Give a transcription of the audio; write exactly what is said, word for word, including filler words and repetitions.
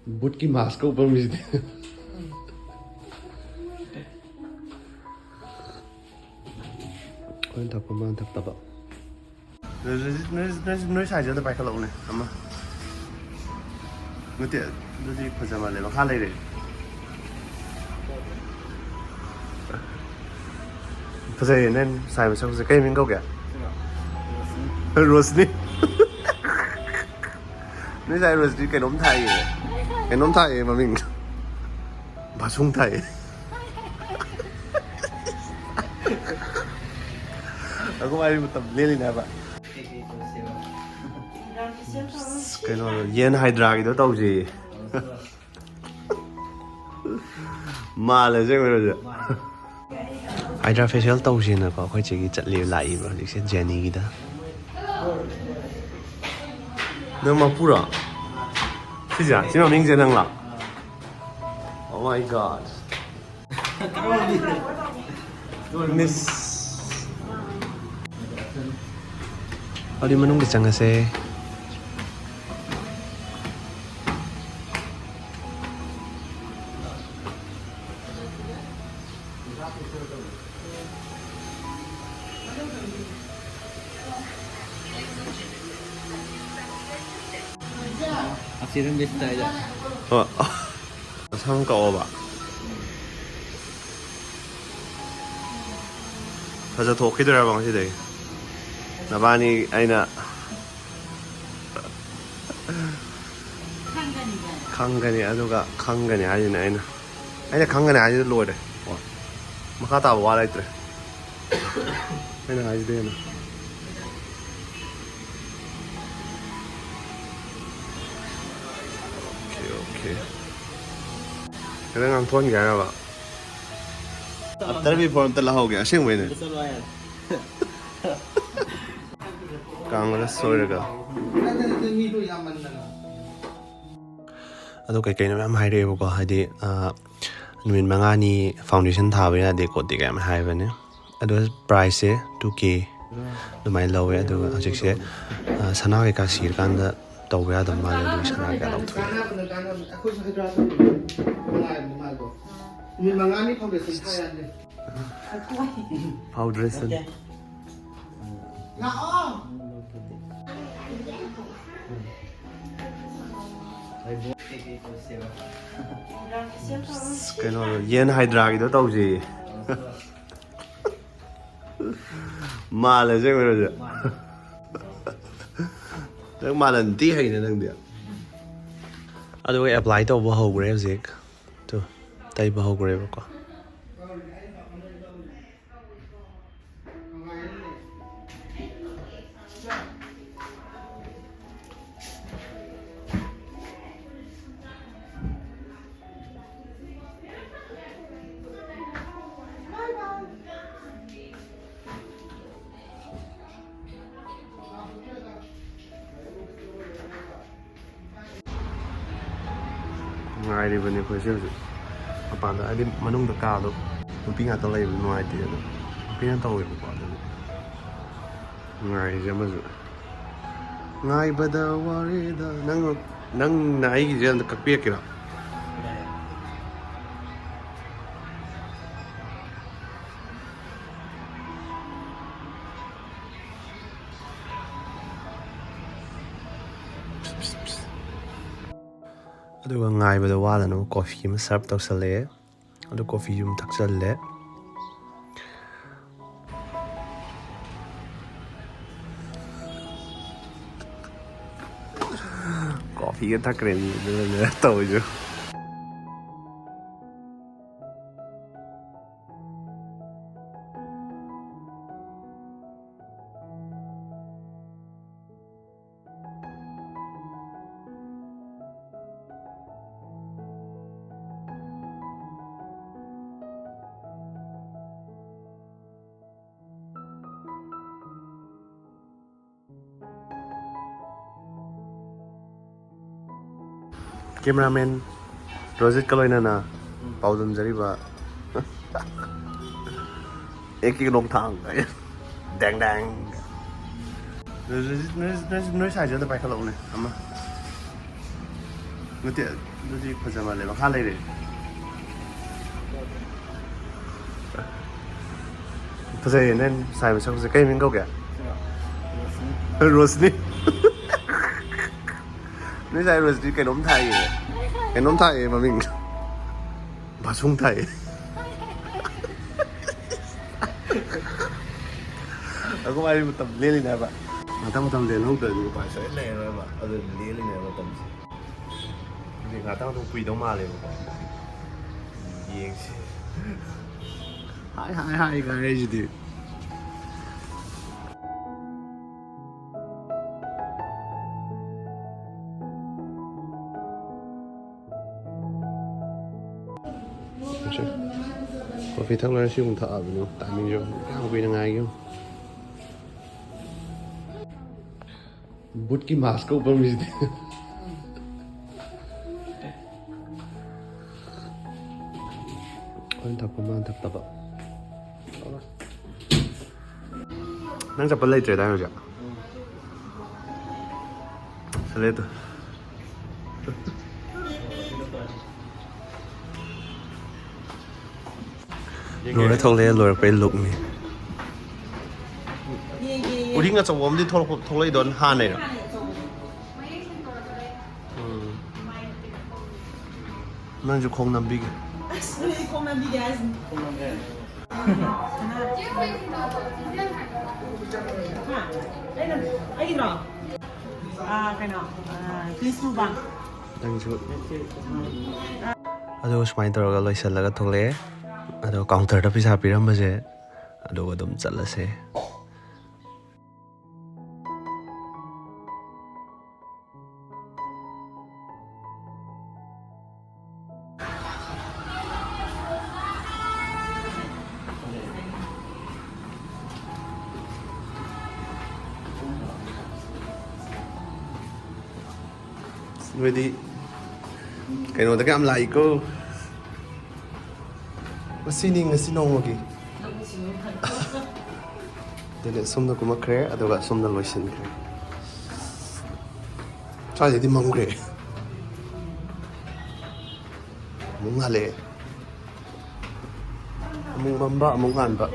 ꯕꯨꯠꯀꯤ ꯃꯥꯁꯀ ꯎꯞꯄꯝꯃꯤꯁꯤꯗꯤ꯫ ꯑꯩꯈꯣꯏꯅ ꯊꯛꯄ, ꯃꯥꯅ ꯊꯛꯇꯕ꯫ ꯅꯣꯏ, ꯅꯣꯏ, ꯅꯣꯏ, ꯅꯣꯏ ꯁꯥꯏꯁꯦ ꯑꯝꯇ ꯄꯥꯏꯈꯠꯂꯛꯎꯅꯦ ꯑꯃ꯫ ꯅꯠꯇꯦ, ꯑꯗꯨꯗꯤ ꯐꯖꯃꯜꯂꯦ꯫ ꯃꯈꯥ ꯂꯩꯔꯦ꯫ ꯐꯖꯩꯌꯦ ꯅꯪ ꯁꯥꯏ ꯃꯁꯛꯁꯦ꯫ ꯀꯩ ꯃꯤꯡ ꯀꯧꯒꯦ? ꯔꯣꯁꯅꯤ꯫ ꯅꯣꯏ ꯁꯥꯏ ꯔꯣꯁꯅꯤ ꯀꯩꯅꯣꯝ ꯊꯥꯏꯌꯦ꯫ ꯀꯩꯅꯣꯝ ꯊꯥꯏꯌꯦ ꯃꯃꯤꯡ꯫ ꯕꯥꯁꯨꯡ ꯊꯥꯏꯌꯦ꯫ ꯑꯩꯈꯣꯏ ꯋꯥꯔꯤ ꯃꯇꯝ ꯂꯦꯜꯂꯤꯅꯦ ꯍꯥꯏꯕ꯫ ꯑꯁ, ꯀꯩꯅꯣ, ꯌꯦꯟ ꯍꯥꯏꯗ꯭ꯔꯥꯒꯤꯗꯣ ꯇꯧꯁꯤ꯫ ꯃꯥꯜꯂꯦ ꯑꯁꯦꯡꯕꯩꯔꯁꯨ꯫ ꯍꯥꯏꯗ꯭ꯔꯥ ꯐꯦꯁꯤꯌꯦꯜ ꯇꯧꯁꯦꯅꯀꯣ ꯑꯩꯈꯣꯏ ꯆꯦꯒꯤ ꯆꯠꯂꯤ, ꯂꯥꯛꯏꯕ ꯍꯧꯖꯤꯛꯁꯦ ꯖꯦꯅꯤꯒꯤꯗ꯫ ꯅꯪ ꯃꯄꯨꯔꯣ? ꯁꯤꯁꯦ? ꯁꯤ ꯃꯃꯤꯡꯁꯦ ꯅꯪꯂꯣ? Oh my God. ꯃꯤꯁ꯫ ꯑꯗꯨꯗꯤ ꯃꯅꯨꯡꯗ ꯆꯪꯉꯁꯦ꯫ ꯑꯁꯤꯗ ꯃꯤꯁ ꯇꯥꯏꯗ꯫ ꯍꯣꯏ꯫ ꯁꯝ ꯀꯛꯑꯣꯕ꯫ ꯐꯖ ꯊꯣꯛꯈꯤꯗꯣꯏꯔꯕ ꯉꯁꯤꯗꯒꯤ? ꯅꯕꯥꯅꯤ ꯑꯩꯅ ꯈꯪꯒꯅꯤ, ꯑꯗꯨꯒ ꯈꯪꯒꯅꯤ ꯍꯥꯏꯁꯤꯅꯦ ꯑꯩꯅ꯫ ꯑꯩꯅ ꯈꯪꯒꯅꯤ ꯍꯥꯏꯁꯤꯗꯤ ꯂꯣꯏꯔꯦ꯫ ꯀꯣ, ꯃꯈꯥ ꯇꯥꯕ ꯋꯥ ꯂꯩꯇ꯭ꯔꯦ꯫ ꯑꯩꯅ ꯍꯥꯏꯁꯤꯗꯤ ꯍꯦꯟꯅ꯫ Okay, okay. ꯈꯤꯇꯪ ꯉꯥꯡꯊꯣꯛꯍꯟꯒꯦ ꯍꯥꯏꯔꯕ? After before ꯑꯝꯇ ꯂꯧꯍꯧꯒꯦ, ꯑꯁꯦꯡꯕꯩꯅꯦ꯫ ꯀꯥꯡꯕꯗ ꯁꯣꯏꯔꯒ꯫ ꯑꯗꯣ ꯀꯩꯀꯩꯅꯣ ꯃꯌꯥꯝ ꯍꯥꯏꯔꯛꯑꯦꯕꯀꯣ, ꯍꯥꯏꯗꯤ, ꯑ, ꯅꯨꯃꯤꯠ ꯃꯉꯥꯅꯤ foundation ꯊꯥꯕ ꯌꯥꯗꯦ ꯈꯣꯠꯇꯦ ꯀꯥꯏꯅ ꯍꯥꯏꯕꯅꯦ꯫ ꯑꯗꯣ priceꯁꯦ two K ꯑꯗꯨꯃꯥꯏꯅ ꯂꯧꯋꯦ꯫ ꯑꯗꯨꯒ ꯍꯧꯖꯤꯛꯁꯦ, ꯑ, ꯁꯅꯥ ꯀꯩꯀꯥ ꯁꯤꯔꯀꯥꯟꯗ ꯇꯧꯕ ꯌꯥꯗꯕ ꯃꯥꯜꯂꯦ, ꯑꯗꯨꯒꯤ ꯁꯅꯥ ꯀꯌꯥ ꯂꯧꯊꯣꯛꯑꯦ꯫ ꯀꯥꯟꯅꯕꯅꯦ, ꯀꯥꯟꯅꯕꯅꯦ꯫ ꯑꯩꯈꯣꯏꯁꯨ ꯍꯥꯏꯗ꯭ꯔꯕꯥꯗ ꯅꯨꯃꯤꯠ ꯃꯉꯥꯅꯤ ꯐꯥꯎꯟꯗꯦꯁꯟ ꯊꯥ ꯌꯥꯗꯦ꯫ ꯐꯥꯎꯟꯗꯦꯁꯟ꯫ ꯂꯥꯛꯑꯣ꯫ ꯑꯁ, ꯀꯩꯅꯣ, ꯌꯦꯟ ꯍꯥꯏꯗ꯭ꯔꯥꯒꯤꯗꯣ ꯇꯧꯁꯤ꯫ ꯃꯥꯜꯂꯦ ꯑꯁꯦꯡꯕꯩꯔꯣꯁꯦ꯫ ꯅꯪ ꯃꯥꯜꯍꯟꯗꯤ ꯍꯩꯅꯦ ꯅꯪꯗꯤ꯫ ꯑꯗꯨꯒ ꯑꯦꯄ꯭ꯂꯥꯏ ꯇꯧꯕ ꯍꯧꯈ꯭ꯔꯦ ꯍꯧꯖꯤꯛ꯫ ꯇꯨ, ꯇꯩꯕ ꯍꯧꯈ꯭ꯔꯦꯕꯀꯣ꯫ ꯉꯥꯏꯔꯤꯕꯅꯤ ꯑꯩꯈꯣꯏꯁꯦ ꯍꯧꯖꯤꯛ ꯃꯄꯥꯟꯗ, ꯍꯥꯏꯗꯤ ꯃꯅꯨꯡꯗ ꯀꯥꯗꯣ ꯅꯨꯄꯤ ꯉꯥꯛꯇ ꯂꯩꯕ ꯅꯨꯡꯉꯥꯏꯇꯦ, ꯑꯗꯣ ꯅꯨꯄꯤꯅ ꯇꯧꯋꯦꯕꯀꯣ꯫ ꯑꯗꯨꯅꯤ ꯉꯥꯏꯔꯤꯁꯦ ꯑꯃꯁꯨ꯫ ꯉꯥꯏꯕꯗ ꯋꯥꯔꯦꯗ꯫ ꯅꯪ, ꯅꯪꯅ ꯑꯩꯒꯤꯁꯦ ꯑꯝꯇ ꯀꯛꯄꯤꯔꯛꯀꯦꯔꯣ? ꯑꯗꯨꯒ ꯉꯥꯏꯕꯗ ꯋꯥꯗꯅꯕ ꯀꯣꯐꯤ ꯑꯃ ꯁꯔꯞ ꯇꯧꯁꯜꯂꯛꯑꯦ꯫ ꯑꯗꯨ ꯀꯣꯐꯤꯁꯨ ꯑꯃ ꯊꯛꯆꯜꯂꯦ꯫ ꯀꯣꯐꯤꯒ ꯊꯛꯈ꯭ꯔꯦ ꯃꯤ ꯑꯗꯨꯅꯅꯦ ꯇꯧꯔꯤꯁꯨ꯫ ꯀꯦꯃꯦꯔꯥꯃꯦꯟ ꯔꯣꯖꯤꯠꯀ ꯂꯣꯏꯅꯅ ꯄꯥꯎꯗꯝꯖꯔꯤꯕ ꯑꯦ ꯀꯦ ꯅꯣꯡꯊꯥꯡ꯫ ꯗꯦꯡ ꯗꯦꯡ꯫ ꯅꯣꯏ, ꯅꯣꯏ, ꯅꯣꯏ, ꯅꯣꯏ ꯁꯥꯏꯁꯦ ꯑꯝꯇ ꯄꯥꯏꯈꯠꯂꯛꯎꯅꯦ ꯑꯃ꯫ ꯅꯠꯇꯦ, ꯑꯗꯨꯗꯤ ꯐꯖ ꯃꯥꯜꯂꯦ, ꯃꯈꯥ ꯂꯩꯔꯦ꯫ ꯐꯖꯩꯌꯦ ꯅꯪ ꯁꯥꯏ ꯃꯁꯛꯁꯦ꯫ ꯀꯩ ꯃꯤꯡ ꯀꯧꯒꯦ? ꯔꯣꯁꯅꯤ꯫ ꯅꯣꯏ ꯁꯥꯏ ꯔꯣꯁꯅꯤ ꯀꯩꯅꯣꯝ ꯊꯥꯏꯌꯦ꯫ ꯀꯩꯅꯣꯝ ꯊꯥꯏꯌꯦ ꯃꯃꯤꯡ꯫ ꯕꯥꯁꯨꯡ ꯊꯥꯏꯌꯦ꯫ ꯑꯩꯈꯣꯏ ꯋꯥꯔꯤ ꯃꯇꯝ ꯂꯦꯜꯂꯤꯅꯦ ꯍꯥꯏꯕ꯫ ꯃꯇꯝ ꯃꯇꯝ ꯂꯦꯜꯍꯧꯗ꯭ꯔꯗꯤ ꯎꯄꯥꯏ ꯁꯨꯡꯂꯩ ꯂꯩꯔꯔꯣꯏꯕ꯫ ꯑꯗꯨ ꯂꯦꯜꯂꯤꯅꯦ ꯃꯇꯝꯁꯦ꯫ ꯍꯧꯖꯤꯛ ꯉꯥꯛꯇꯪ ꯑꯗꯨꯝ ꯀꯨꯏꯗꯧ ꯃꯥꯜꯂꯦꯕꯀꯣ꯫ ꯌꯦꯡꯁꯤ꯫ ꯍꯥꯏ, ꯍꯥꯏ, ꯍꯥꯏ ꯀꯥꯏ ꯍꯥꯏꯁꯤꯗꯤ꯫ ꯀꯣꯐꯤ ꯊꯛ ꯂꯣꯏꯔ ꯁꯤꯒꯨꯝꯕ ꯊꯛꯑꯕꯅꯤ꯫ ꯇꯥꯏꯃꯤꯡꯁꯨ ꯌꯥꯝ ꯀꯨꯏꯅ ꯉꯥꯏꯒꯦ꯫ ꯕꯨꯠꯀꯤ ꯃꯥꯁꯀ ꯎꯞꯄꯝꯃꯤꯁꯤꯗꯤ꯫ ꯑꯩꯈꯣꯏꯅ ꯊꯛꯄ ꯃꯥꯅ ꯊꯛꯇꯕ꯫ ꯅꯪ ꯆꯠꯄ ꯂꯩꯇ꯭ꯔꯦꯗꯥꯏ ꯍꯧꯖꯤꯛ? ꯁꯂꯦ ꯇꯨ꯫ ꯂꯣꯏꯔ ꯊꯣꯛꯂꯛꯑꯦ, ꯂꯣꯏꯔꯛꯄꯩ ꯂꯨꯛꯅꯤ꯫ ꯎꯔꯤꯡ ꯑꯆꯧꯕ ꯑꯃꯗꯤ ꯊꯣꯛꯂꯛꯄ, ꯊꯣꯛꯂꯛꯏꯗꯣ ꯍꯥꯟꯅꯩꯔꯣ? ꯎꯝ꯫ ꯅꯪꯁꯨ ꯈꯣꯡ ꯅꯝꯕꯤꯒꯦ꯫ ꯑꯁ, ꯑꯩ ꯈꯣꯡ ꯅꯝꯕꯤꯒꯦ ꯍꯥꯏꯁꯤꯅꯤ꯫ ꯍꯥ? ꯑꯩꯅ, ꯑꯩꯒꯤꯔꯣ? ꯑꯥ, ꯀꯩꯅꯣ, ꯑꯥ, please move on. ꯅꯪꯁꯨ꯫ ꯑꯗꯨꯒ ꯁꯨꯃꯥꯏꯅ ꯇꯧꯔꯒ ꯂꯣꯏꯁꯤꯜꯂꯒ ꯊꯣꯛꯂꯛꯑꯦ꯫ ꯑꯗꯣ counterꯗ ꯄꯩꯁꯥ ꯄꯤꯔꯝꯕꯁꯦ, ꯑꯗꯨꯒ ꯑꯗꯨꯝ ꯆꯠꯂꯁꯦ꯫ ꯅꯣꯏꯗꯤ ꯀꯩꯅꯣꯗꯒ ꯌꯥꯝ ꯂꯥꯛꯏꯀꯣ꯫ ꯃꯁꯤꯅꯤ ꯉꯁꯤ ꯅꯣꯡꯃꯒꯤ꯫ ꯑꯗꯨꯅ ꯁꯣꯝꯗ ꯀꯨꯝꯃꯛꯈ꯭ꯔꯦ, ꯑꯗꯨꯒ ꯁꯣꯝꯗ ꯂꯣꯏꯁꯤꯟꯈ꯭ꯔꯦ꯫ ꯁ꯭ꯋꯥꯏꯗꯗꯤ ꯃꯝꯈ꯭ꯔꯦ꯫ ꯑꯃꯨꯛ ꯉꯥꯜꯂꯛꯑꯦ꯫ ꯑꯃꯨꯛ ꯃꯝꯕ, ꯑꯃꯨꯛ ꯉꯥꯟꯕ꯫